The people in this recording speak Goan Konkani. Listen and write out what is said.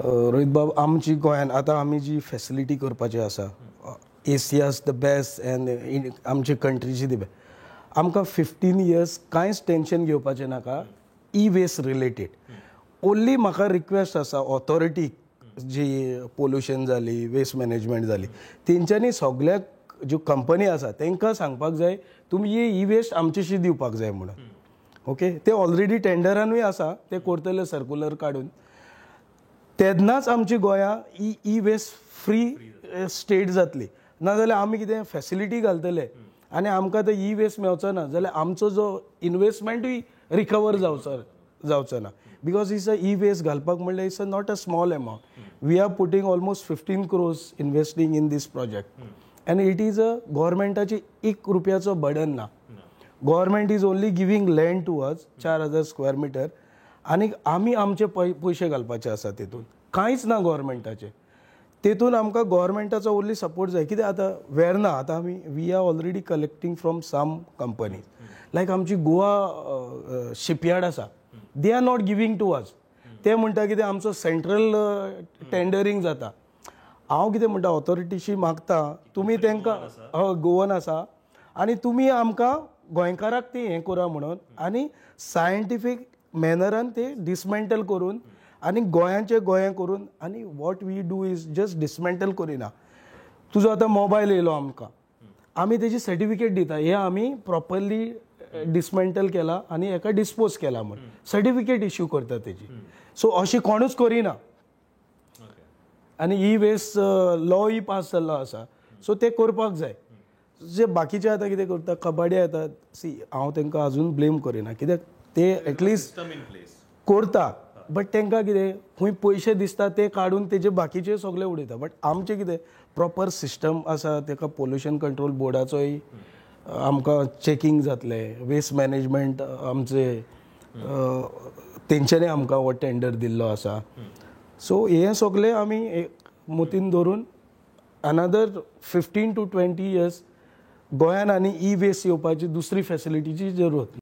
रोहित बाब, आमची गोंयान आतां आमी जी फॅसिलिटी करपाची आसा, एशिया's the best and आमची कंट्रीची the best, आमकां 15 इयर्स कांयच टेन्शन घेवपाचें नाका ई वेस्ट रिलेटेड. ओन्ली म्हाका रिक्वेस्ट आसा ऑथॉरिटीक, जी पोल्युशन जाली, वेस्ट मॅनेजमेंट जाली, तेंच्यांनी सगल्याक ज्यो कंपनी आसा तांकां सांगपाक जाय, तुमी ई वेस्ट आमच्याशी दिवपाक जाय म्हणून. ओके, ते ऑलरेडी टेंडरानूय आसा, ते करतले सर्कुलर काडून. तेन्नाच आमची गोंया E E waste free state जातली. नाजाल्यार आमी कितें फॅसिलिटी घालतले आनी आमकां ते ई वेस्ट मेवचो ना जाल्यार आमचो जो इन्वेस्टमेंटूय रिकवर जावचो ना, because is a e waste घालपाक म्हणल्यार it's a not a small amount. We are putting almost 15 crores investing in this project and it is a गव्हर्मेंटाची एक रुपयाचो बर्डन ना. Government is only giving land to us, 4000 square meter, आनी आमी आमचे पयशे घालपाचे आसा. तेतून कांयच ना गव्हर्मेंटाचे. तेतून आमकां गव्हर्मेंटाचो ओन्ली सपोर्ट जाय. कित्याक आतां वेर्ना आतां आमी we are already collecting from some companies, like आमची गोवा शिपयार्ड आसा, they are not giving to us. ते म्हणटा कितें, आमचो सेंट्रल टेंडरींग जाता. हांव कितें म्हणटा, ऑथॉरिटीशी मागता, तुमी तांकां, हय, गोवन आसा आनी तुमी आमकां गोंयकाराक ती हें करा म्हणून आनी सायंटिफीक मॅनरान ते डिसमेंटल करून आनी गोंयाचे गोंया करून. आनी what we do is just dismantle करिना. तुजो आतां मोबायल येयलो आमकां, आमी तेजी सर्टिफिकेट दिता, हे आमी प्रॉपरली डिसमेंटल केला आनी हेका डिस्पोज केला म्हूण सर्टिफिकेट इश्यू करता तेजी. सो अशी कोणूच करिना. आनी ई वेस्ट लॉय पास जाल्लो आसा, सो ते करपाक जाय. जे बाकीचे आतां कितें करता, कबाडी येतात, सी, हांव तांकां अजून ब्लेम करिना, कित्याक ते एटलिस्ट सिस्टम इन प्लेस करता, बट तांकां कितें खंय पयशे दिसता ते काडून तेजे बाकीचे सगळे उडयता. बट आमचें कितें प्रॉपर सिस्टम आसा, ताका पोल्युशन कंट्रोल बोर्डाचोय आमकां चॅकींग जातलें, वेस्ट मॅनेजमेंट आमचे तेंच्यांनी आमकां हो टेंडर दिल्लो आसा. सो हें सगळें आमी एक मतीन धरून another 15 to 20 years गोंयान आनी ई वेस्ट येवपाची दुसरी फॅसिलिटीची जरूरत.